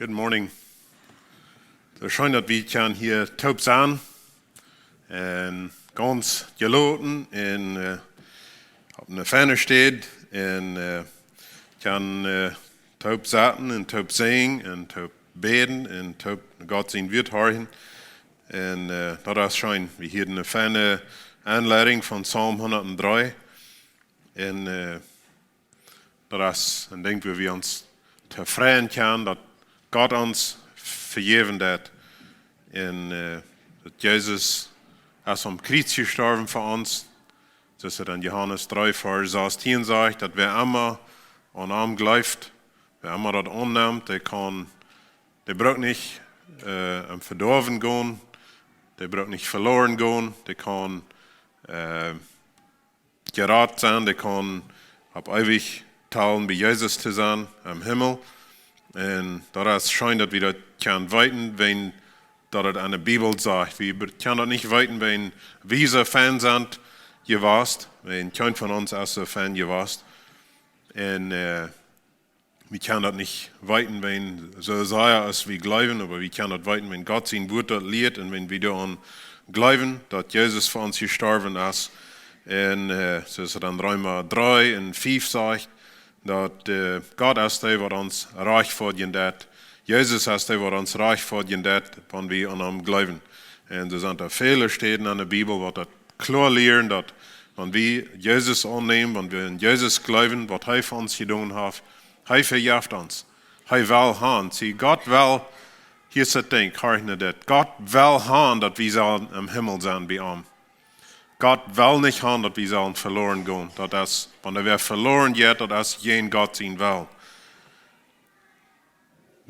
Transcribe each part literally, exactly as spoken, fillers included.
Good morning. Soo scheen daut wie kjennen hia toop sennen. Un gaunz jeloten un, äh, opp eene feine Städ un, äh, kjennen, äh, toop sitten un toop sinjen un toop bäden un toop Gott sien Wuat horchen. Un, äh, daut es scheen. Wie hieren eene feine Aunleidunk von Psalm hundatdree. Un, äh, daut es een Dinkj, wua wie ons tofräd kjennen, daut Gott ons vejäwen deed. Un, äh, daut Jesus es aum Kjriez jestorwen fa ons. Soo aus et en Johanes dree, Varsch sastieen sajcht, daut wäa emma aun am jleeft, wäa emma daut aunnemt, dee kaun, dee brukt nich, äh, em Vedoawen gonen, dee brukt nich veloren gonen, dee kaun, äh, jerat sennen, dee kaun opp eewich Tieden bie Jesus to sennen, em Himmel. Un daut es scheen, daut wie daut kjennen weeten, wan daut et en de Bibel sajcht. Wie be-, kjennen daut nich weeten, wan wie soo fein sent jewast, wan kjeen von ons es soo fein jewast. Un, äh, wie kjennen daut nich weeten, wan soo sea aus wie jleewen, oba wie kjennen daut weeten, wan Gott sien Wuat daut lieet un wan wie doaraun jleewen, daut Jesus fa ons jestorwen es. Un, äh, soo aus et en Reema dree un fief sajcht, daut, äh, Gott es dee, waut ons rajchtfoadjen deed. Jesus es dee, waut ons rajchtfoadjen deed, wan wie aun am jleewen. Un doa sent väle Städen en de Bibel, waut daut kloa lieren, daut wan wie Jesus aunnämen, wan wie aun Jesus jleewen, waut hee fa ons jedonen haft, hee vejeft ons. Hee well han. See, Gott well, hia es daut Dinkj, horch no dit. Gott well han, daut wie sellen em Himmel sennen bie am. Gott well nich han, daut wie sellen veloren gonen. Daut es, wan wäa veloren jeit, daut es jäajen Gott sien Well.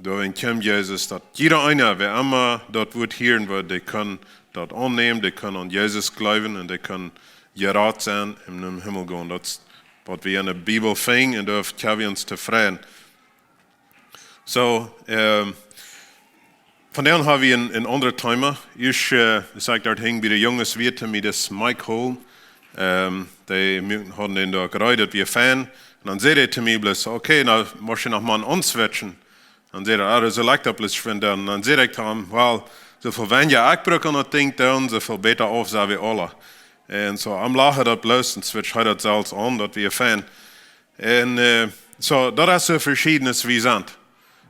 Doawäajen kjemt Jesus, daut jieda eena, wäa emma daut Wuat hieren woat, dee kaun daut aunnämen, dee kaun aun Jesus jleewen un dee kaun jerat sennen un em Himmel gonen. Daut es, waut wie en de Bibel finjen un doa kjenn wie ons tofräd. Soo, ähm, vondoag ha wie een, een aundret Thema. Ieescht, äh, aus ekj doa hinkjeem bie de Junges, wia to mie dis Mike holen. Ähm, dee mu-, hauden dän doa jereed, daut wia fein. Un dan säd hee to mie bloos: "Okay, nu mott jie noch mol omswitchen." Dan säd hee: "Ah, daut es lecht, daut bloos schwind." Un dan säd ekj to am: "Well, soo väl weinja ekj bruk aun daut Dinkj doonen, soo väl bäta auf sent wie aula." Un soo, am lachen daut bloos un switcht hee daut selfst aun, daut wia fein. Un, äh, soo, daut es soo veschieden aus wie sent.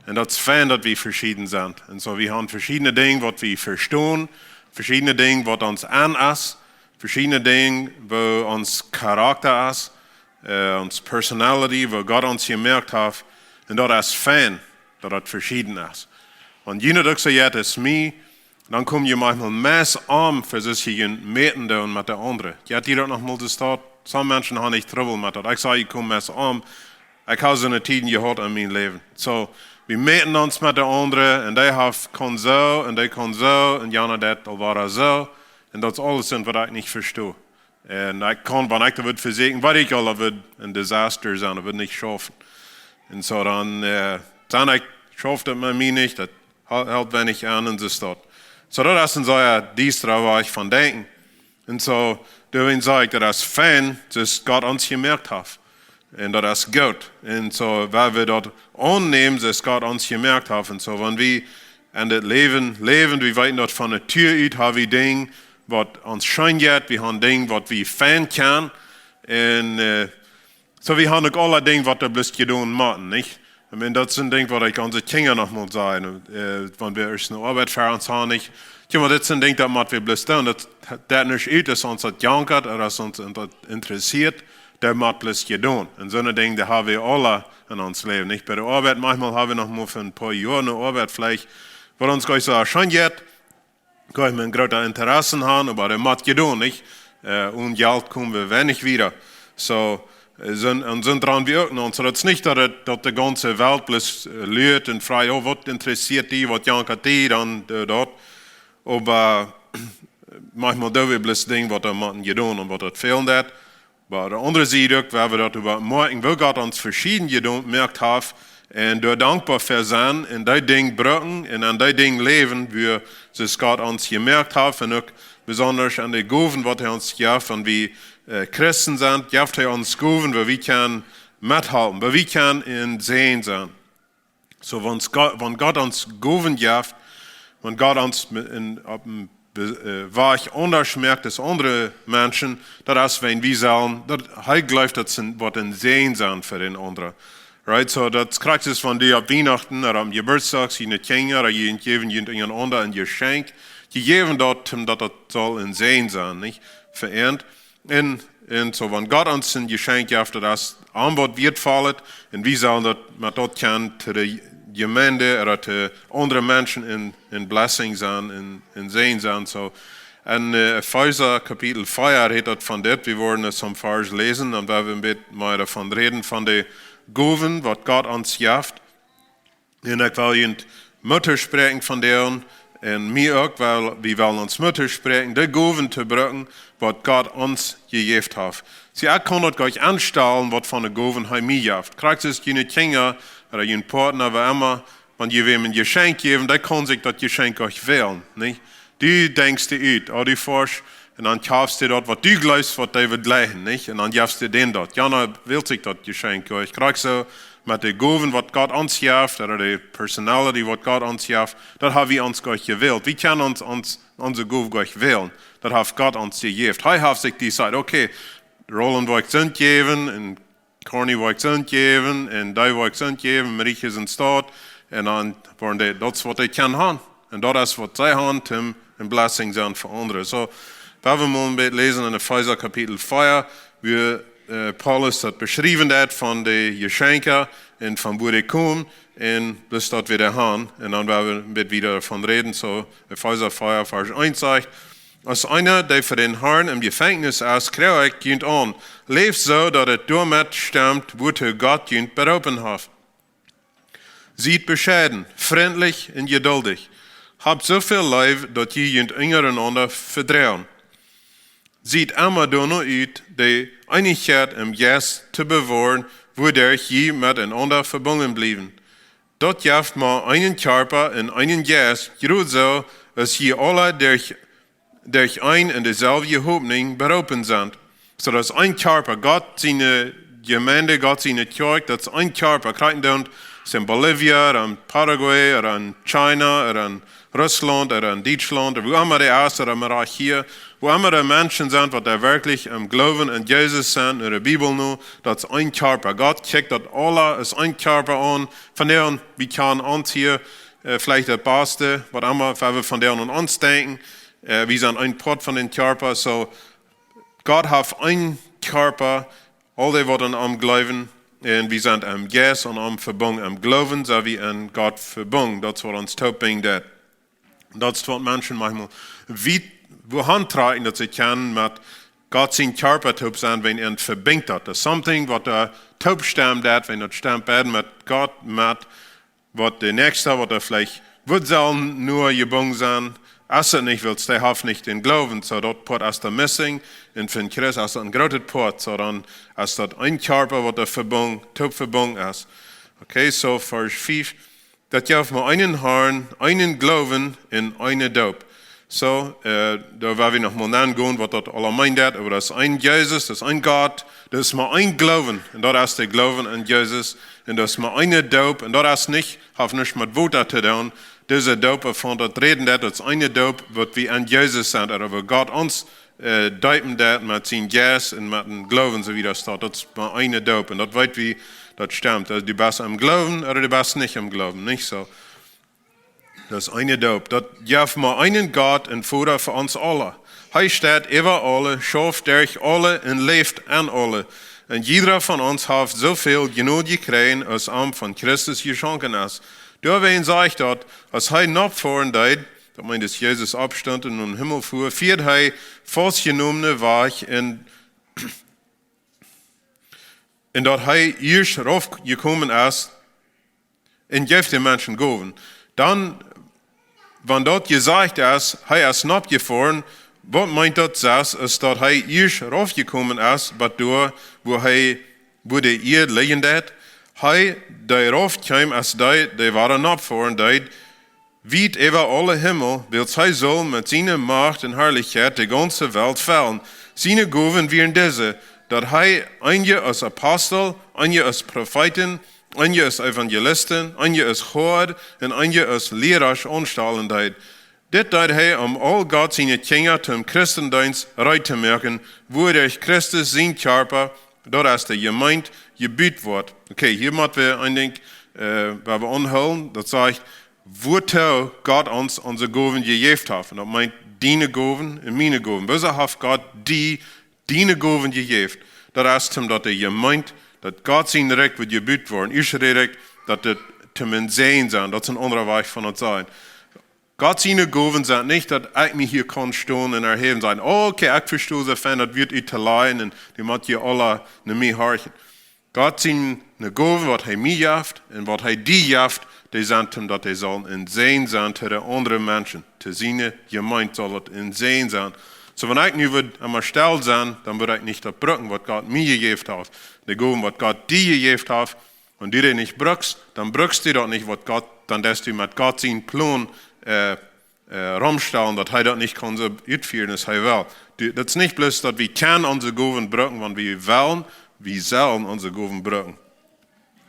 Un daut es fein, daut wie veschieden sent. Un soo, wie haben veschiedne Dinja, waut wie vestonen, veschiedne Dinja, waut ons aun es, veschiedne Dinja, woo ons Charakta es, äh, ons Personality, woo Gott ons jemoakt haft. Un daut es fein, daut daut veschieden es. Wan jie daut uk soo jeit aus mie, dan kom jie maunchmol mea om, fa sikj to mäten doonen met de aundre. Jeit die daut noch mol, daut, some Menschen haben nich Trubbel met daut. Ekj saj, ekj kom mea om. Ekj hab soone Tieden jehaut en mien Läwen. Soo, wie mäten ons met de aundre, un dee haft, kaun soo, un dee kaun soo, un jana deit aul wada soo. Un daut es aules, waut ekj nich vesto. Un ekj kaun, wan ekj daut wudd vesieekjen, weet ekj aul, daut wudd een Desaster sennen, daut wudd nich schaufen. Un soo dan, äh, dan ekj schauf daut met mie nich, daut hel-, helt weinich aun un soo daut. Soo, daut es een sea diestra Wajch von denkjen. Un soo, doawäajen saj ekj, daut es fein, soo aus Gott ons jemoakt haft. Un daut es goot. Un soo, wan wie daut aunnämen, soo aus Gott ons jemoakt haft. Un soo, wan wie en dit Läwen läwen, wie weeten daut von Natua ut, ha wie Dinja, waut ons scheen jeit, wie haben Dinja, waut wie fein kjennen. Un, äh, soo, wie haben uk aule Dinja, waut doa bloos jedonen motten, nich? Ekj meen, daut es een Dinkj, waut ekj onse Kjinja noch mol saj, äh, wan wie ieescht eene Oabeit fa ons haben, nich? Kjikj mol, dit es een Dinkj, daut mott wie bloos doonen. Daut, daut nich ut, es ons daut jankat, ooda es ons daut interessieet, daut mott bloos jedonen. Un soone Dinja, dee ha wie aule en ons Läwen, nich? Bie de Oabeit, maunchmol ha wie noch mol fa een poa Joa eene Oabeit veleicht, waut ons goanich soo scheen jeit, goanich met een grootet Interesse haben, oba daut mott jedonen, nich? Äh, onen Jelt kome wie weinich wieda. Soo, äh, sent, un soo sent wie uk noch. Soo, daut es nich, daut et, daut de gaunze Welt bloos, äh, luat un fruacht, oh, waut interessieet die, waut jankat die dan, äh, daut. Oba, äh, maunchmol doo wie bloos Dinja, waut doa motten jedonen un waut daut fält daut. Oba de aundre Sied uk, wan wie daut äwa moakjen, woo Gott ons veschieden jedonen jemoakt haft, un doa dankboa fa sennen, un dee Dinja brucken, un aun dee Dinja läwen, woo soo aus Gott ons jemoakt haft, un uk besonda aun de Gowen, waut hee ons jeft, wan wie, äh, Christen sent, jeft hee ons Gowen, woo wie kjennen methalpen, woo wie kjennen een Säajen sennen. So, wan Gott, wan Gott ons Gowen jeft, wan Gott ons en, opp een Wajch aundasch moakt aus aundre Menschen, daut es, wan wie sellen, daut hee jleeft, daut sent, woat een Säajen sennen fa dän aundren. Right? So, daut krakjt es, wan du opp Wienachten ooda aum Jeburtsdach, june Kjinja ooda jie jäwen junt unjarenaunda een Jeschenkj, jie jäwen daut, om daut daut saul een Säajen sennen, nich? Fa an. Un, un so, wan Gott ons een Jeschenkj jeft, daut es am waut wieetvoll es, un wie sellen daut met daut kjennen to de Jemeent ooda to aundre Menschen een, een blessing sennen, een, een Säajen sennen. So, en, äh, Efeesa Kapitel vea rät daut von dit. Wie woaren daut toom Varsch läsen, dan woa wie een bät mea doavon räden, von de Gowen, waut Gott ons jeft. Un ekj well junt Moot toospräakjen von dän, un mie uk, wiels wie wellen ons Moot toospräakjen, de Gowen to brucken, waut Gott ons jejäft haft. See, ekj kaun daut goanich aunstalen, waut fa Gowen hee mie jeft. Krakjt es june Kjinja, ooda jun Partner, wäa emma, wan jie wäm een Jeschenkj jäwen, dee kaun sikj daut Jeschenkj goanich wälen, nich? Du denkjst die ut, oh, du Forsch, un dan kjafst du daut, waut du jleefst, waut dee wudd jleichen, nich? Un dan jefst du dän daut. Jo, dan wält sikj daut Jeschenkj goanich. Krakjt soo met de Gowen, waut Gott ons jeft, ooda de personality, waut Gott ons jeft, daut hab wie ons goanich jewält. Wie kjennen ons, ons, onse Gow goanich wälen. Daut haft Gott ons jejäft. Hee haft sikj dee jesajcht, okay, Roland woa ekj soont jäwen, un Corny woa ekj soont jäwen, un dee woa ekj soont jäwen, Marieke es en Staut, un dan woaren dee, daut es waut dee kjennen haben. Un daut es waut see haben, om een blessing sennen fa aundre. So, woa wie mol een bät läsen en Efeesa Kapitel vea, wua, äh, Paulus daut beschriewen deed von de Jeschenkja un von wua dee komen, un bloos daut wie daut haben. Un dan woa wie een bät wieda doavon räden. So, Efeesa vea, Varsch eent sajcht: Aus eena, dee fa dän Harn em Jefenkjnis es, kjrie ekj junt aun: Läft soo, daut et doamet stemt, wuatoo Gott junt beroopen haft. Siet bescheiden, frintlich un jeduldich. Habt soo väl Leew, daut jie junt unjarenaunda vedroagen. Siet emma doano ut, de Eenichkjeit em Jeist to bewoaren, wuaderch jie metenaunda vebungen bliewen. Daut jeft mau eenen Kjarpa un eenen Jeist, krakjt soo aus jie aula derch, derch eene un deeselwje Hopninj beroopen sent. So, daut es een Kjarpa. Gott siene Jemeent, Gott siene Kjoakj, daut es een Kjarpa. Krakjt soo aus en Bolivia, ooda en Paraguay, ooda en China, ooda en Russlaunt, ooda en Dietschlaunt, ooda wua emma dee es, ooda mau hia, wua emma de Menschen sent, waut doa werkjlich em Gloowen aun Jesus sent, no de Bibel no, daut es een Kjarpa. Gott kjikjt daut aula aus een Kjarpa aun. Von doa, wie kjennen ons hia, äh, veleicht daut baste, waut emma, wan wie von doa aun ons denkjen, äh, wie sent een Poat von dän Kjarpa. So, Gott haft een Kjarpa, aul dee, waut aun am jleewen, un wie sent em Jeist aun am vebungen, em Gloowen sent wie aun Gott vebungen. Daut es waut ons toopbinjt. Daut es waut Menschen maunchmol wiet, wua han trakjen, daut see kjennen met Gott sien Kjarpa toop sennen, wan an vebinjt daut. Daut es something, waut doa toop stemt, daut, wan daut stemt beid met Gott, met waut de Näakjsta, waut doa veleicht wudd sellen no jebungen sennen, es et nich, wiels dee haft nich dän Gloowen, so daut Poat es doa missing, un fa een Christ es daut een grootet Poat, so dan es daut een Kjarpa, waut doa vebungen, toop vebungen es. Okay, so Varsch fief, daut jeft mau eenen Harn, eenen Gloowen un eene Doop. So, äh, doa woa wie noch mol nogonen, waut daut aula meent, oba daut es een Jesus, daut es een Gott, daut es mau een Gloowen, un daut es de Gloowen aun Jesus, un daut es mau eene Doop, un daut es nich, haft nuscht met Wota to doonen. Dise Doop, von daut räden, daut es eene Doop, waut wie aun Jesus sent, ooda wua Gott ons, äh, deepen deed met sienen Jeist un met dän Gloowen, soo aus daut steit. Daut es mau eene Doop, un daut weet wie, daut stemt. Aulsoo, du best em Gloowen, ooda du best nich em Gloowen, nich soo? Daut es eene Doop. Daut jeft mau eenen Gott un Voda fa ons aule. Hee steit äwa aule, schauft derch aule un läft en aule. Un jieda von ons haft soo väl Jnod jekjräajen, aus am von Christus jeschonken es. Doawäajen saj ekj daut, aus hee noppfoaren deed, daut meent, aus Jesus oppstunt un nom Himmel fua, fieed hee faustjenomne wajch un, un daut hee ieescht raufjekomen es, un jeef de Menschen Gowen. Dan, wan daut jesajcht es, hee es noppjefoaren, waut meent daut sest, es daut hee ieescht raufjekomen es, bat doa, wua hee, wua de Ieed lijen deed? Hee, dee raufkjeem, es dee, dee wada noppfoaren deed, wiet äwa aule Himmel, wiels hee sull met siene Macht un Harlichkjeit de gaunze Welt fellen. Siene Gowen wieren dise, daut hee eenje aus Apostel, eenje aus Profeeten, Eenje es Evangelisten, eenje es Hoad un eenje es Liera aunstalen deed. Dit deed hee, om aul Gott siene Kjinja toom Christendeenst reed to moaken, wuaderch Christus sien Kjarpa, daut es de Jemeent, jebut woat. Okay, hia motten wie een Dinkj, äh, wua wie aunhoolen. Daut sajcht, wuatoo Gott ons onse Gowen jejäft haft. Un daut meent diene Gowen un miene Gowen. Woo haft Gott die diene Gowen jejäft? Daut es, om daut de Jemeent, daut Gott sien Rikj woat jebut woaren. Ieescht Rikj, daut daut toom een Säajen sennen. Daut es een aundra Wajch von daut sajen. Gott siene Gowen sent nich, daut ekj mie hia kaun stonen un erhäwen un sajen: "Oh, okay, ekj vesto soo fein, daut woat ut to leien un dee mott jie aula no mie horchen." Gott siene Gowen, waut hee mie jeft un waut hee die jeft, dee sent, om daut dee sellen een Säajen sennen to de aundre Menschen. To siene Jemeent saul daut een Säajen sennen. Soo, wan ekj nu wudd emma stell sennen, dan wudd ekj nich daut brucken, waut Gott mie jejäft haft. De Gowen, waut Gott die jejäft haft, wan du dee nich brukst, dan brukst du daut nich, waut Gott, dan deist du met Gott sien Plon, äh, äh, romstalen, daut hee daut nich kaun soo utfieren aus hee well. Du, daut es nich bloos, daut wie kjennen onse Gowen brucken, wan wie wellen, wie sellen onse Gowen brucken.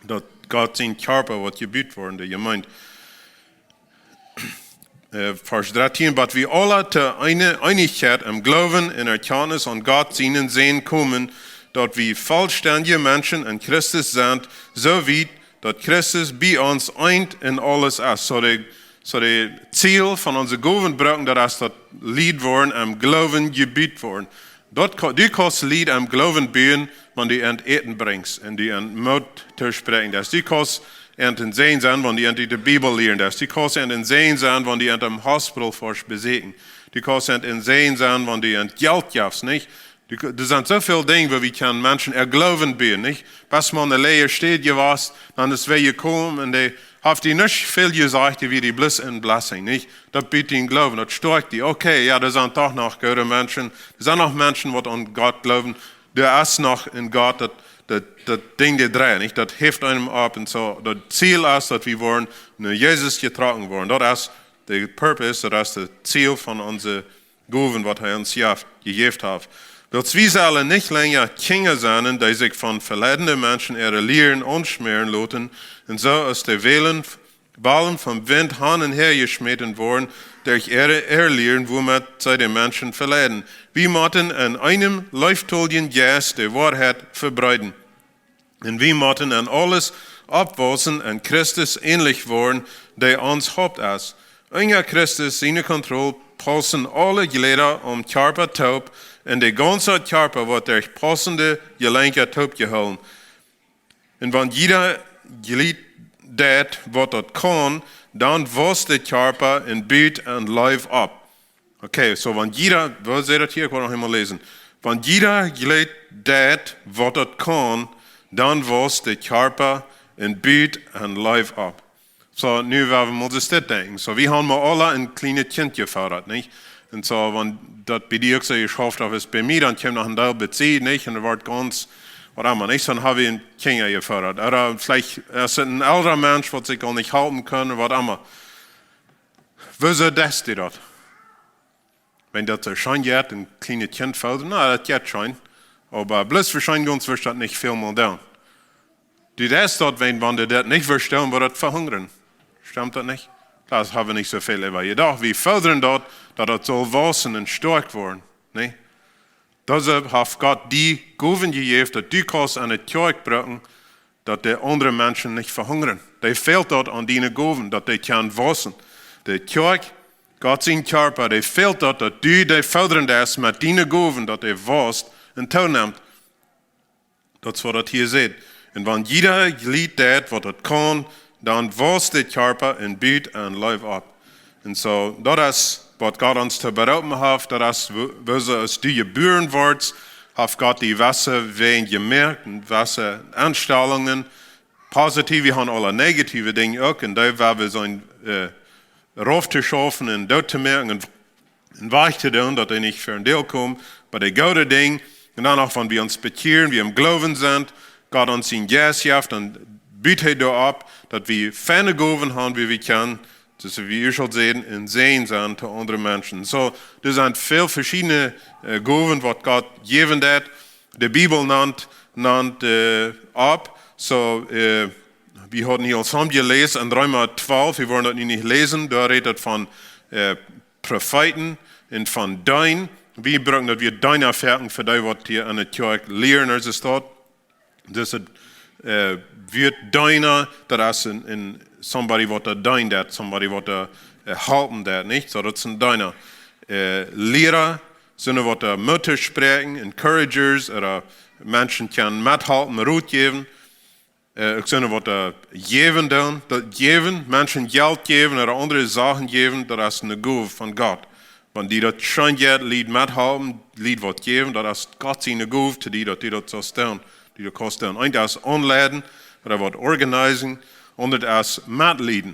Daut Gott sien Kjarpa woat jebut woaren, de Jemeent. Äh, Varsch dartieen: "Bat wie aula to eene Eenichkjeit em Gloowen un Erkjantnis aun Gott sienen Sän komen, daut wie vollstendje Menschen en Christus sent, soo wiet daut Christus bie ons eent en aules es." Soo de, soo de Ziel von onse Gowen brucken, daut es daut Lied woaren em Gloowen jebut woaren. Daut ko-, du kaust Lied em Gloowen buen, wan du an Äten brinjst un du an Moot to spräakjen. Daut du kaust an een Säajen sennen, wan du an de Bibel lieren. Daut du kaust an een Säajen sennen, wan du an een Hospital foascht beseakjen. Du kaust an een Säajen sennen, wan du an Jelt jefst, nich? Du, doa sent soo väl Dinja, wua wie kjennen Menschen äa Gloowen buen, nich? Best mol enne leeje Städ jewast, dan es wäa jekomen un dee haft die nich väl jesajcht, dee wia die bloos een Blessing, nich? Daut but dien Gloowen, daut stoakjt die. Okay, jo, doa sent doch noch goode Menschen. Doa sent noch Menschen, waut aun Gott gloowen. Doa es noch een Gott, daut, daut, daut Dinkj, dee dreit, nich? Daut heft eenem opp un soo. Daut Ziel es, daut wie woaren no Jesus jetrocken woaren. Daut es de purpose, daut es daut Ziel von onse Gowen, waut hee ons jeft, jejäft haft. Wiels wie sellen nich lenja Kjinja sennen, dee sikj von veleidende Menschen äare Lieren aunschmäaren loten un soo aus de Wellen, Wellen vom Wint han un häa jeschmäten woaren derch äare Erlieren, wuamet see de Menschen veleiden. Wie motten en eenem leeftoljen Jeist de Woarheit vebreeden. Un wie motten en aules oppwaussen un Christus änlich woaren, dee ons Haupt es. Unja Christus siene Kontroll paussen aule Jleda aum Kjarpa toop, un de gaunze Kjarpa woat derch paussende Jelenkja toopjehoolen. Un wan jieda Jlid deit, waut daut kaun, dan wausst de Kjarpa un but aun Leew opp. Okay, soo wan jieda, woo sajcht daut hia? Ekj well noch eemol läsen. Wan jieda Jlid deit, waut daut kaun, dan wausst de Kjarpa un but aun Leew opp. Soo, nu woa wie mol dit denkjen. Soo, wie haben mau aula een kjlienet Kjint jefoodat, nich? Un soo, wan daut bie die uk soo jeschauft haft aus bie mie, dan kjemt noch een Deel bie die, nich? Un daut woat gaunz, waut emma, nich? Dan hab wie een Kjint jefoodat. Ooda veleicht es et een elra Mensch, waut sikj aul nich halpen kaun, waut emma. Woo soo deist du daut? Wan daut soo scheen jeit, een kjlienet Kjint foodren, na, daut jeit scheen. Oba bloos fa scheen gaunz woascht daut nich väl mol doonen. Du deist daut, wan, wan du daut nich woascht doonen, woat daut vehungren. Stemt daut nich? Doa hab wie nich soo väl äwa jedocht. Wie foodren daut, daut daut saul waussen un stoakj woaren. Nä? Doaromm haft Gott die Gowen jejäft, daut du kaust aun de Kjoakj brucken, daut de aundre Menschen nich vehungren. Dee fält daut aun diene Gowen, daut dee kjennen waussen. De Kjoakj, Gott sien Kjarpa, dee fält daut, daut du dee foodren deist met diene Gowen, daut dee wausst un toonemt. Daut es waut daut hia sajcht. Un wan jieda Jlid deit, waut daut kaun, dan wausst de Kjarpa un but aun Leew opp. Un soo, daut es waut Gott ons to beroopen haft, daut es, woo, woo soo aus du jebuaren woascht, haft Gott die wesse Wäaj jemoakt un wesse Enstalungen, positive, wie haben aule negative Dinja uk, un doa woa wie soo een, äh, rauf to schaufen un doot to moaken un, un wajch to doonen, daut dee nich ver een Deel komen, oba de goode Dinja, un dan noch, wan wie ons bekjieren, wie em Gloowen sent, Gott ons sien Jeist jeft, dan but hee doaropp, daut wie feine Gowen haben, woo wie kjennen, soo aus wie ieescht aul säden, een Säajen sennen to aundre Menschen. Soo, doa sent väl veschiedne, äh, Gowen, waut Gott jäwen deit. De Bibel nant, nant, äh, opp, soo, äh, wie hauden hia aul jeläst en Reema twalf, wie woaren daut nu nich läsen, doa rät et von äh, Profeeten un von Deena. Wie brucken daut Wuat Deena foaken fa dee, waut hia aun de Kjoakj lieren, aus et steit. Daut äh, Wuat Deena, daut es een, een somebody waut doa deenen deit, somebody waut doa äh, halpen deit, nich? Soo, daut es een Deena. Äh, Liera, sent waut doa Moot toospräakjen, encouragers, ooda Menschen kjennen methalpen, Rot jäwen. Äh, uk sent waut doa jäwen doonen, daut jäwen, Menschen Jelt jäwen ooda aundre Sachen jäwen, daut es eene Gow von Gott. Wan die daut scheen jeit, Lied methalpen, Lied waut jäwen, daut es Gott siene Gow to die, daut die daut soo stellen, die daut kaust stellen. Eent es aunleiden, ooda waut organisieren, un daut es metlieden.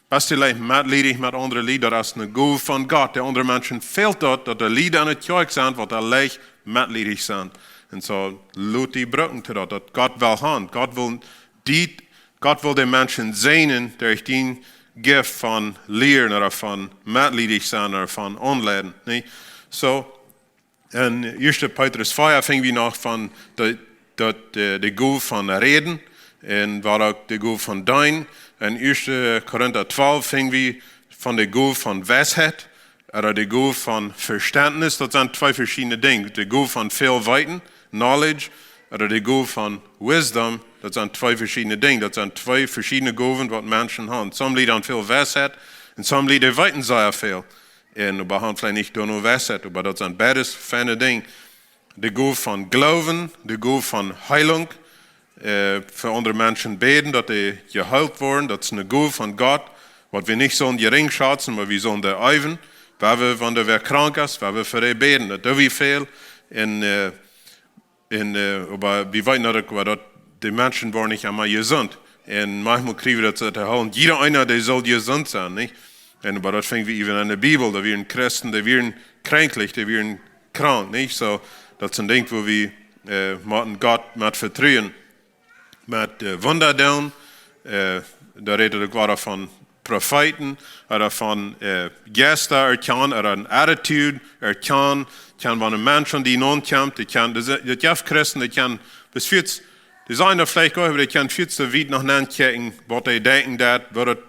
Best du leicht metliedich met aundre Lied, daut es eene Gow von Gott. De aundre Menschen fält daut, daut doa Lied aun de Kjoakj sent, waut doa leicht metliedich sent. Un soo lot die brucken to daut, daut Gott well haben. Gott well die, Gott well de Menschen säajnen derch dien Gift von lieren ooda von metliedich sennen ooda von aunleiden. Nä? Soo, en Ieeschte Petrus vea finj wie noch von de, daut, äh, de Gow von räden un woo uk de Gow von deenen. En Ieeschte Korinta twalf finj wie von de Gow von Weisheit ooda de Gow von Vestentnis. Daut sent twee veschiedne Dinja. De Gow von väl weeten, knowledge, ooda de Gow von wisdom, daut sent twee veschiedne Dinja. Daut sent twee veschiedne Gowen, waut Menschen haben. Some Lied haben väl Weisheit un some Lied weeten sea väl. Un wie haben veleicht nich doano Weisheit, oba daut sent beides feine Dinja. De Gow von Gloowen, de Gow von Heilunk, äh, fa aundre Menschen bäden, daut dee jeheelt woaren, daut es eene Gow von Gott, waut wie nich sellen jerinj schazen, oba wie sellen dee eewen, wan wie, wan wäa krank es, wan wie fa dee bäden, daut doo wie väl. Un äh, un äh, oba wie weeten daut uk, oba daut, de Menschen woaren nich emma jesunt. Un maunchmol kjrie wie daut to hooren, jieda eena, dee saul jesunt sennen, nich? Un oba daut finj wie even en de Bibel, doa wieren Christen, dee wieren kjranklich, dee wieren krank, nich? Soo, daut es een Dinkj, wua wie äh, motten Gott met vetruen, met äh, Wunda doonen. Äh, doa rät et uk wada von Profeeten, ooda von äh, Jeista erkjanen, ooda eene Attitude erkjanen. Kjennen, wan een Mensch aun die nopp kjemt, dee kjennen, daut, daut jeft Christen, dee kjennen, best veleicht, dee sent doa veleicht goot, oba dee kjennen veleicht soo wiet no nenn kjikjen, waut dee denkjen, daut, waut et,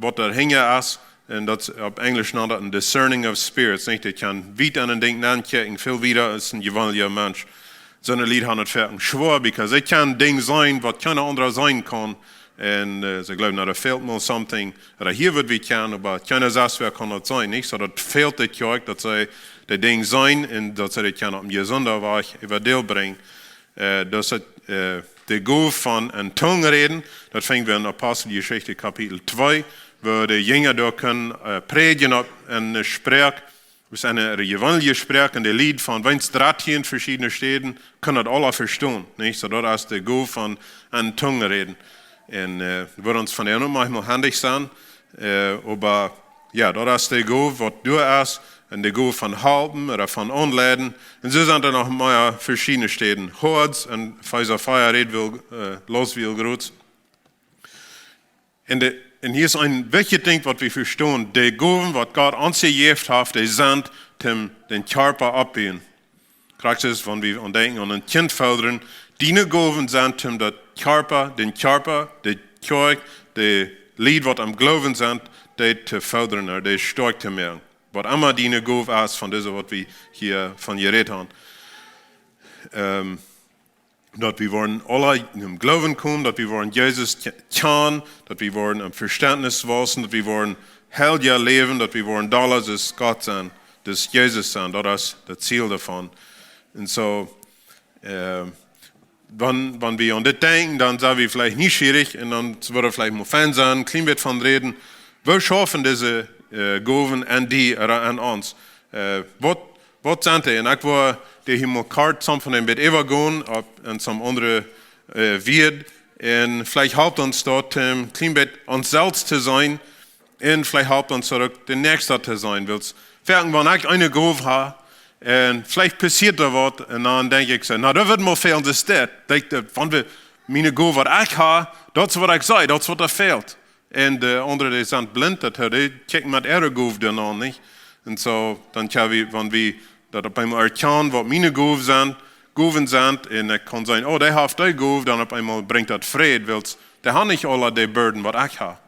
waut doa hinja es. Un daut, opp Enjlisch nant daut een discerning of spirits, nich? Dee kjennen wiet aun een Dinkj nenn kjikjen, väl wieda aus een jeweenlicha Mensch. Soone Lied haben et veleicht schwoa, because see kjennen Dinja seenen, waut kjeena aundra seenen kaun. Un äh, see jleewen, na, doa fält mol something. Ooda hia woat wie kjennen, oba kjeena sest, wäa kaun daut seenen, nich? Soo, daut fält de Kjoakj, daut see dee Dinja seenen un daut see dee kjennen opp eenen jesunden Wajch äwa däl brinjen. Äh, daut es äh, de Gow von en Tungen räden, daut finj wie en Aposteljeschicht Kapitel twee, wua de Jinja doa kjennen äh, prädjen opp eene Sproak, daut es eene jeweenelje Sproak, un de Lied von weens dartieen veschiedne Städen kjennen daut aula vestonen, nich? Soo, daut es de Gow von en Tungen räden. Un äh, woat ons von dee uk maunchmol haundich sennen, äh, oba jo, daut es de Gow, waut doa es, un de Gow von halpen ooda von aunleiden. Un soo sent doa noch mea veschiedne Städen. Hoads, en Efeesa vea rät wie, äh, läs wie aul groot. Un, de, un hia es een wichtjet Dinkj, waut wie vestonen. De Gowen, waut Gott ons jejäft haft, dee sent, om dän Kjarpa opptobuen. Krakjt soo aus wan wie aun denkjen aun een Kjint foodren, diene Gowen sent om daut Kjarpa, dän Kjarpa, de Kjoakj, de Lied waut aum Gloowen sent, dee to foodren, ooda dee stoakj to moaken. Waut emma diene Gow es von dise, waut wie hia von jerät haben. Ähm, daut wie woaren aula em Gloowen komen, daut wie woaren Jesus kj-, kjanen, daut wie woaren em Vestentnis wausen, daut wie woaren heilja läwen, daut wie woaren dolla aus Gott sennen, aus Jesus sennen. Daut es daut Ziel doavon. Un soo, äh, wan, wan wie aun dit denkjen, dan sent wie veleicht nieschierich un dan wudd et veleicht mol fein sennen, een kjlien bät von räden. Woo schaufen dise äh, Gowen aun die ooda aun ons? Äh, waut, waut sent dee? Un ekj wull dee hia mol kort some von dee bät äwagonen, opp, en some aundre äh, Wieed. Un veleicht halpt ons daut, een kjlien bät ons selfst to seenen. Un veleicht halpt ons daut uk, de Näakjsta to seenen. Wiels, foaken, wan ekj eene Gow hab, un veleicht passieet doa waut, un dan denkj ekj soo, na, daut woat mol fälen, daut es dit. Denkj, äh, wan wie, miene Gow, waut ekj hab, daut es, waut ekj see, daut es, waut doa fält. Un de aundre, dee sent blint, daut hee, dee kjikjen met äare Gow dan aun, nich? Un soo, dan kjenn wie, wan wie daut opp eemol erkjanen, waut miene Gow sent, Gowen sent, un ekj kaun sajen, oh, dee haft dee Gow, dan opp eemol brinjt daut Fräd, wiels Dee haben nich aule de Burden, waut ekj hab.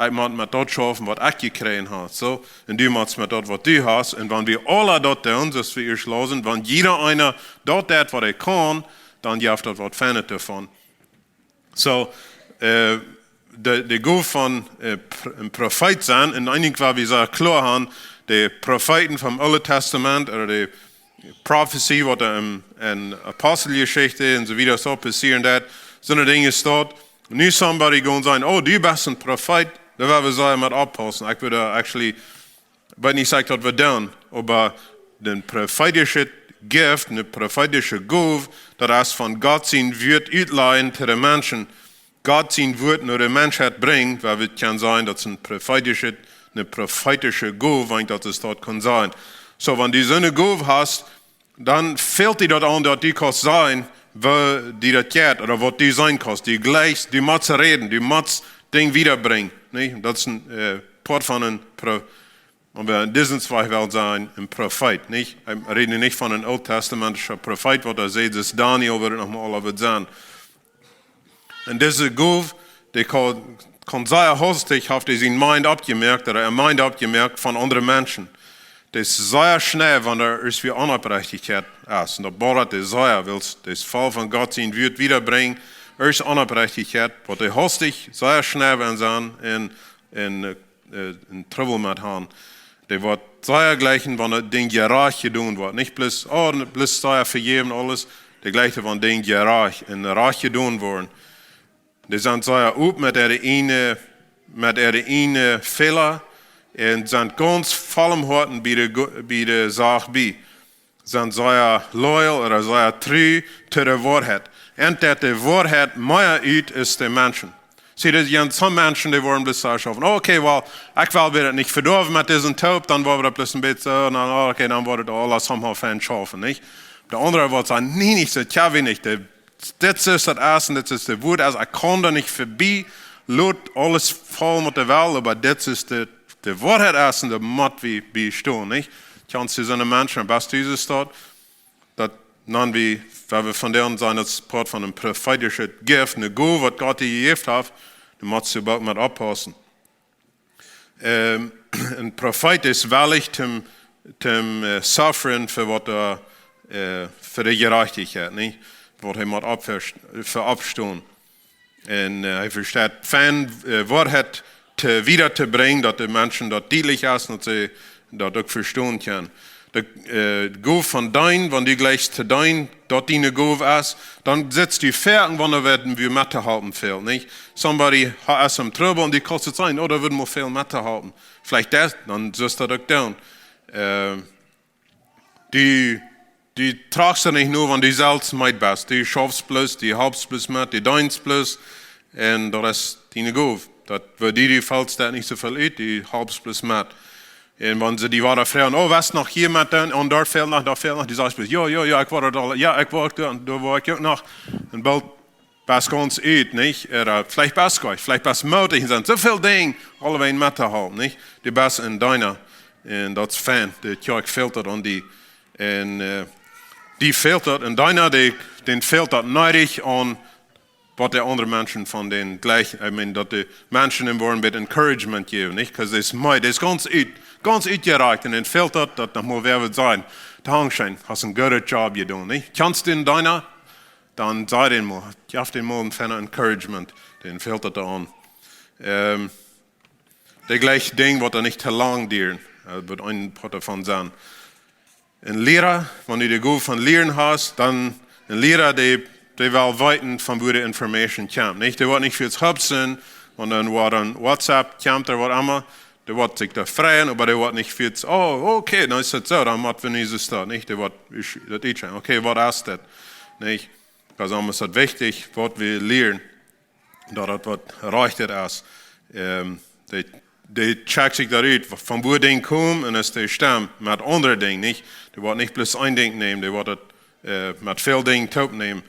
Ekj mott met daut schaufen, waut ekj jekjräajen hab. Soo, un du motst met daut, waut du hast. Un wan wie aule daut doonen, soo aus wie ieescht läsen, wan jieda eena daut deit, waut hee kaun, dan jeft daut waut Feinet doavon. Soo, äh, de, de Gow von, äh, Pro-, een Profeet sennen, un eent waut wie sea kloa haben, de Profeeten vom Oolen Tastament, ooda de Profetie, waut en, en Aposteljeschicht un soo wieda soo passieren deed, soone Dinja es daut. Nu somebody gonen sajen, oh, du best een Profeet, doa woa wie sea met oppaussen. Ekj wudd actually, weet nich, saj ekj daut wie doonen, oba de profeetische Gift, de profeetische Gow, daut es von Gott sien Wuat utlajen to de Menschen. Gott sien Wuat no de Menschheit brinjen, woa wie kjennen sajen, daut es een profeetische, eene profeetische Gow, wan ekj daut es daut kaun sajen. Soo, wan du soone Gow hast, dan fält die daut aun, daut du kaust sajen, woo die daut jeit, ooda waut du sajen kaust. Du jlikjst, du motst räden, du motst Dinja wiedabrinjen. Nä? Daut es een, äh, Poat von een Pro-, oba en disen Zweichwelt sennen een Profeet, nich? Wie räden nich von een oolttestamentischen Profeet, waut doa sajcht, daut Daniel woat noch mol aula waut sennen. Un dise Gow, dee kaun, kaun sea hastich, haft hee sien Mind oppjemoakt, ooda äa Mind oppjemoakt von aundre Menschen. Daut es sea schnell, wan doa irjentwäa Onopprechtichkjeit es. Un daut bodat dee sea, wiels dee es voll von Gott sien Wuat wiedabrinjen, irjent Onopprechtichkjeit, waut dee hastich, sea schnell woat sennen un, un, äh, äh, een Trubbel met haben. Dee woat sea jlikjen, wan daut Dinj jerajcht jedonen woat. Nich bloos, oh, bloos sea vejäwen aules. Dee jlikjt, wan Dinj jerajcht un rajcht jedonen woaren. Dee sent sea op met äare ieejne, met äare ieejne Fäla un sent gaunz voll em Hoaten bie de Go-, bie de Sach bie. Sent sea loyal ooda sea tru to de Woarheit. Un daut de Woarheit mea ut es de Menschen. See, doa sent soone Menschen, dee woaren bloos soo schaufen. Oh, okay, well, ekj well wada nich vedoawen met disen Toop, dan woa wie daut bloos een bät soo, dan, oh, okay, dan woat daut aules somehow fein schaufen, nich? De aundre woat sajen, nä, nich soo, tja, wie nich, de, dit es daut Ieeschte, dit es de Wuat, aulsoo, ekj kaun doa nich vebie, lot aules faul met de Welt, oba dit es de, de Woarheit es, un doa mott wie bie stonen, nich? Kjannst du soone Menschen, best du Jesus daut? Daut, dan wie, wan wie von dän sajen, daut es Poat von een profeetische Gift, eene Gow, waut Gott die jejäft haft, dan motst du uk met oppaussen. Ähm, een Profeet es wellich toom, toom, äh, sufferen fa waut, äh, äh, fa de Jerajchtichkjeit, nich? Waut hee mott opp-, fa oppstonen. Un, äh, hee vesteit fein, äh, Woarheit to, wiedatobrinjen, daut de Menschen daut dietlich es, daut see daut uk vestonen kjennen. De, äh, Gow von deenen, wan du jlikjst to deenen, daut diene Gow es, dan sitst du foaken, wan doa waut met to halpen fält, nich? Somebody ha-, es em Trubbel un du kaust daut seenen, oh, doa wudd mol väl met to halpen. Veleicht daut, dan sust daut uk doonen. Äh, du, du trajchst daut nich no, wan du selfst meed best. Du schaufst bloos, du halpst bloos met, du deenst bloos. Un daut es diene Gow. Daut, woo du, du fälst daut nich soo väl ut, du halpst bloos met. Un wan see die wada froagen, oh, waut es noch hia met dän? Un doa fält noch, doa fält noch, du sajchst bloos, jo, jo, jo, ekj wull daut aul, jo, ekj wull daut, doa wull ekj uk noch. Un boolt best gaunz ut, nich? Ooda veleicht best du, veleicht best du moodich un sent soo väl Dinja, aulawäajen met to halpen, nich? Du best een Deena. Un daut es fein. De Kjoakj fält daut aun die. Un, äh, die fält daut. Een Deena, dee, dän fält daut needich aun, waut de aundre Menschen von dän jlikjen, I mean, daut de Menschen am woaren een bät Encouragement jäwen, nich? 'Cause dee es meed, dee es gaunz ut, gaunz utjerajcht un dän fält daut, daut noch mol wäa waut sajen. Dankscheen, hast een gooden Job jedonen, nich? Kjannst du dän Deena? Dan saj dän mol, jeff dän mol een fein Encouragement, dän fält daut aun. Ähm, de jlikjt Dinja, waut doa nich too lang dieren. Äh, woat een Poat doavon sennen. Een Liera, wan du de Gow von lieren hast, dan een Liera, dee, dee well weeten, von wua de Information kjemt. Nich? Dee woat nich väl hupsen, wan dan woat een WhatsApp kjemt ooda waut emma, dee woat sikj doa freien, oba dee woat nich väl, oh, okay, dan es daut soo, dan mott wie nich soo stonen, nich? Dee woat, es daut eent, okay, waut es daut? Nich? Daut es aulemol wichtich, waut wie lieren, daut daut waut rajcht es. Ähm, dee, dee checkt sikj doa ut, von wua Dinja komen un es dee stemmen met aundre Dinja, nich? Dee woat nich bloos een Dinkj nämen, dee woat daut, äh, met väl Dinja toopnämen.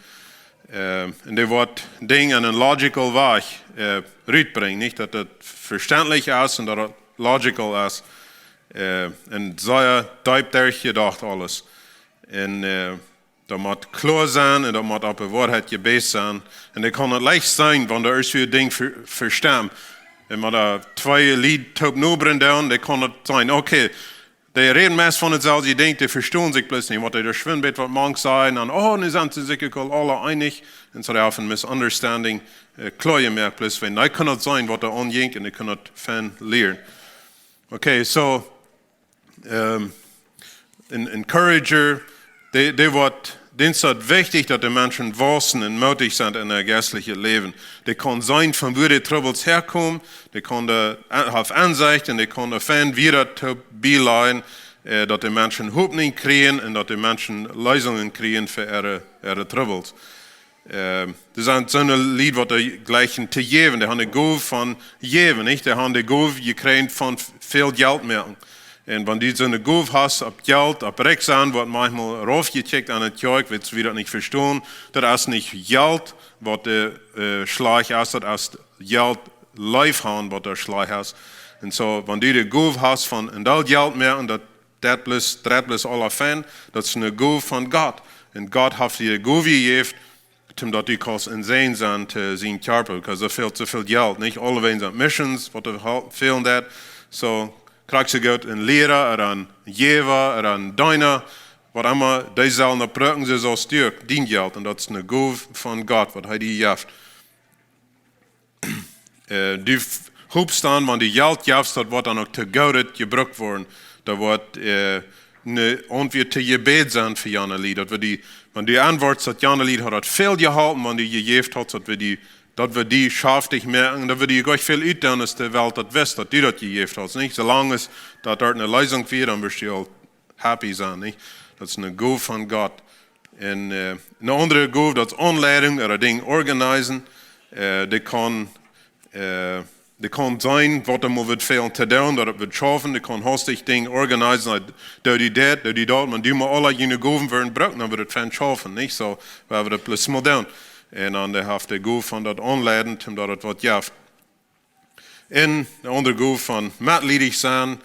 Ähm, un dee woat Dinja en een logical Wajch, äh, rutbrinjen, nich? Daut daut vestentlich es un daut daut logical es. Äh, un sea deep derchjedocht aules. Un, äh, Daut mott kloa sennen un daut mott opp de Woarheit jebast sennen. Un dee kaun daut leicht seenen, wan doa irjentwua een Dinkj ver-, vestemt. Un wan doa twee Lied toop nobren doonen, dee kaun daut seenen, okay, dee räden meist von daut selwje Dinkj, dee vestonen sikj bloos nich. Waut dee doa schwind bät waut mank sajen, dan, oh, nu sent see sikj aul aule eenich. Un soo, dee haben misunderstanding, äh, kloa jemoakt, bloos wan, dee kaun daut seenen, waut doa aunjinkj, un dee kaun daut fein lieren. Okay, so, ähm, een encourager, dee, dee woat, dän es daut wichtich, daut de Menschen wausen un mootich sent en äa jeistlichet Läwen. Dee kaun seenen, von wua de Trubbels häakomen, dee kaun de, haft Ensecht un dee kaun de fein wieda to bielajen, äh, daut de Menschen Hopninj kjrieen un daut de Menschen Leesungen kjrieen fa äare, äare Trubbels. Ähm, doa sent soone Lied, waut dee jlikjen to jäwen. Dee haben de Gow von jäwen, nich? Dee haben de Gow jekjräajen von v-, väl Jelt moaken. Un wan du soone Gow hast, opp Jelt, opp rikj sennen, woat maunchmol raufjekjikjt aun de Kjoakj, wiels wie daut nich vestonen. Daut es nich Jelt, waut de, äh, schlajcht es, daut es Jelt leef haben, waut doa schlajcht es. Un soo, wan du de Gow hast von een Deel Jelt moaken, daut, daut bloos, daut bloos aula fein, daut es eene Gow von Gott. Un Gott haft die de Gow jejäft, om daut du kaust een Säajen sennen to sien Kjarpa, because doa fält soo väl Jelt, nich? Aulawäajen sent Missions, waut doa fälen deit. Soo, krakjt soo goot een Liera, ooda een Jäwa, ooda een Deena, waut emma, dee sellen daut brucken, soo aus du uk, dien Jelt. Un daut es eene Gow von Gott, waut hee die jeft. Äh, du f-, hopst dan, wan du Jelt jefst, daut woat dan uk to Goodet jebrukt woaren. Daut woat, äh, eene Auntwuat to Jebäd sennen fa jane Lied. Daut wie die, wan du auntwuadst, daut jane Lied haft daut väl jeholpen, wan du jejäft hast, daut wie die, daut wie die schaftich moaken, daut wie die jlikj väl utdoonen, aus de Welt daut weet, daut du daut jejäft hast, nich? Soo lang aus daut doa eene Leesunk wia, dan woascht du aul happy sennen, nich? Daut es eene Gow von Gott. Un, äh, eene aundre Gow, daut es Aunleidunk ooda Dinja organisieren. Äh, dee kaun, äh, dee kaun seenen, waut doa mol woat fälen to doonen, daut et woat schaufen. Dee kaun hastich Dinja organisieren, doo die dit, doo die daut, wan du mau aule june Gowen woascht brucken, dan woat et fein schaufen, nich? Soo, wie woaren daut bloos mol doonen. Un dan, äh, haft dee Gow von daut aunleiden, om daut et waut jeft. Un de aundre Gow von metliedich sennen,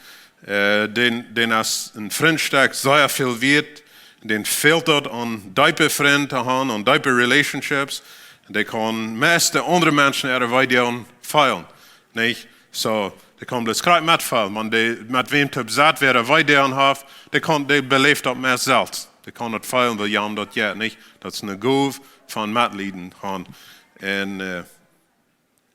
äh, dän, dän es een Frintstekj sea väl wieet, dän fält daut aun deepe Frind to haben, aun deepe Relationships. Dee kaun meist de aundre Menschen äare Weedoag feelen, nich? Soo, dee kaun bloos krakjt metfeelen, wan dee, met wäm toop sett, wäa äare Weedoag haft, dee kaun, dee beläft daut meist selfst. Dee kaun daut feelen, woo jam daut jeit, nich? Daut es eene Gow von metlieden haben. Un, äh,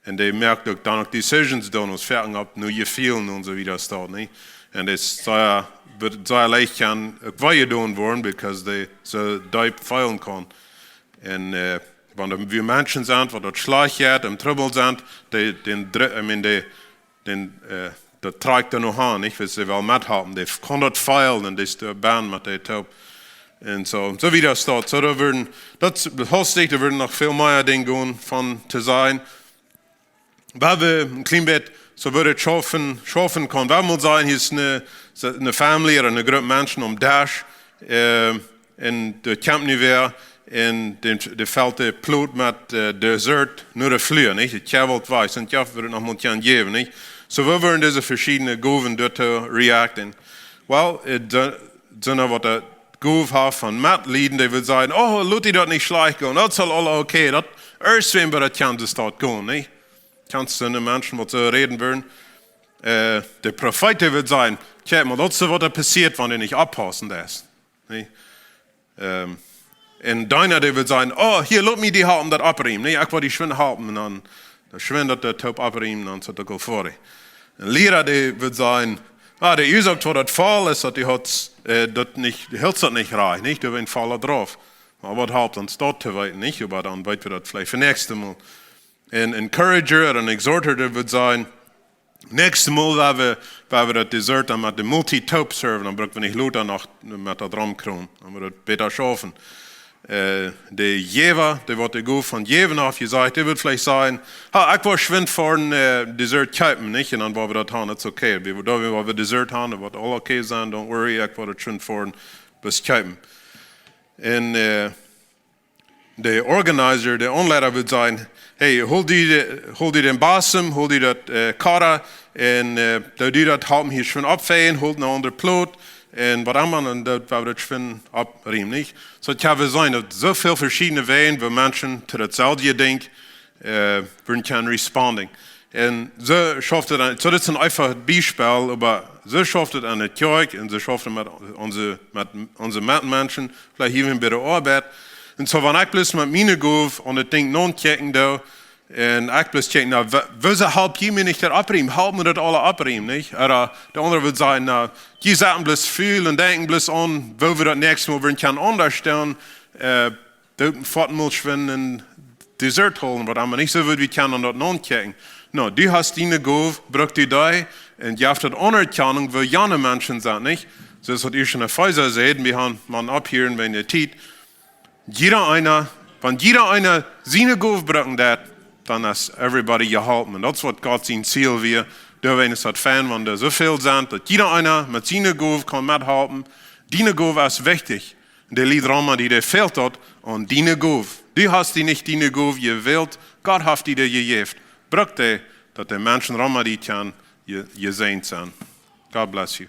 un dee moakt uk dan uk decisions doonen, aus foaken opp nu jefeelen un soo wieda staut, nich? Un dee es sea, woat sea leicht kaun uk wee jedonen woaren, because dee soo deep feelen kaun. Un, äh, wan doa Menschen sent, waut daut schlajcht jeit, em Trubbel sent, dee, dän dre-, I mean, dee, dän, äh, daut trakjt doa noch aun, nich? Wiels see well methalpen, dee kaun daut feelen un dee es doa bennen met dee toop. Un soo, soo wieda staut. Soo, doa wudden, daut es hastich, doa wudden noch väl mea Dinja gonen von to sajen. Wua wie een kjlien bät, soo wudd et schaufen, schaufen kjennen. Wua mol sennen, hia es eene, eene Family ooda eene Grupp Menschen aum Desch, äh, un dee kjemt nu wada, un dee, dee felt de Plot met, äh, Dessert no de Flua, nich? Dee kjewwelt wajch, un jo, wudd et noch mol kjennen jäwen, nich? Soo, woo wudden dise veschiedne Gowen doa to reacten? Well, äh, de, sent waut de Gow haft von metlieden, dee wudd sajen, oh, lot die daut nich schlajcht gonen, daut saul aul okay, daut, irjentwäm woat daut kjennen, daut daut gonen, nich? Kjannst du soone Menschen, waut soo räden wudden? Äh, de Profeet, dee wudd sajen, kjikj mol, daut es waut doa passieet, wan du nich oppaussen deist. Nä? Ähm, un Deena, dee wudd sajen, oh, hia, lot mie die halpen, daut oppriemen. Nä, ekj well die schwind halpen, un dan, dan schwind daut, daut toop oppriemen, dan es et uk aul foadich. Een Liera, dee wudd sajen, ah, de Uasoak fa daut Faul es, daut du hast, äh, daut nich, du hilst daut nich rajcht, nich? Du best een Fauler drauf. Oba waut halpt ons daut to weeten, nich? Oba dan weet wie daut veleicht fa näakjstet Mol. Een Encourager ooda een Exhorter, dee wudd sajen, näakjstet Mol, wan wie, wan wie daut Dessert dan met de Multi toop serven, dan bruck wie nich lota noch met daut romkronen. Dan woat et bäta schaufen. Äh, de Jäwa, dee waut de Gow von jäwen haft, jesajcht, dee wudd veleicht sajen, ha, ekj well schwind fa een, äh, Dessert kjeepen, nich? Un dan woa wie daut han, daut es okay. Wie, doa woa wie Dessert han, daut woat aul okay sennen, don't worry, ekj well daut schwind fa een waut kjeepen. Un, äh, de Organizer, de Aunleida wudd sajen, hey, hol die de, hol die dän Basem, hol die daut, äh, Kara, un, äh, doo du daut halpen hia schwind oppfeien, hol eene aundre Plot, Un waut emma, un daut woa wie daut schwind oppriemen, nich? Soo, ekj hab jeseenen daut soo väl veschiedne Wäaj, woo Menschen to daut selwje Dinkj, äh, wudden kjennen responding. Un soo schauft et, soo daut es een eefachet Biespel, oba soo schauft et aun de Kjoakj un soo schauft et met onse, met onse Metmenschen, veleicht hia bie de Oabeit. Un soo, wan ekj bloos met miene Gow aun daut Dinkj nonkjikjen doo, un ekj bloos kjikj, na, woo, woo halpt jie mie nich daut oppriemen? Halpt mie daut aula oppriemen, nich? Ooda de aundra wudd sajen, na, jie sitten bloos ful un denkjen bloos aun, woo wie daut näakjste Mol wudden kjennen aundasch doonen, äh, doot foaken mol schwind een Dessert holen, waut emma, nich? Soo wudd wie kjennen aun daut nonkjikjen. Na, du hast diene Gow, bruk du dee, un jeff daut Aunerkjanunk, woo jane Menschen sent, nich? Soo aus daut ieescht en Efeesa sajcht, wie haben mau opphieren wäajen de Tiet. Jieda eena, wan jieda eena siene Gow brucken deit, dan es everybody jeholpen. Un daut es waut Gott sien Ziel wia. Doawäajen es daut fein, wan doa soo väl sent, daut jieda eena met siene Gow kaun methalpen. Diene Gow es wichtich. Un de Lied rom die, dee fält daut aun diene Gow. Du hast die nich diene Gow jewält. Gott haft die dee jejäft. Bruk dee, daut de Menschen rom die kjennen je-, jesäajent sennen. God bless you.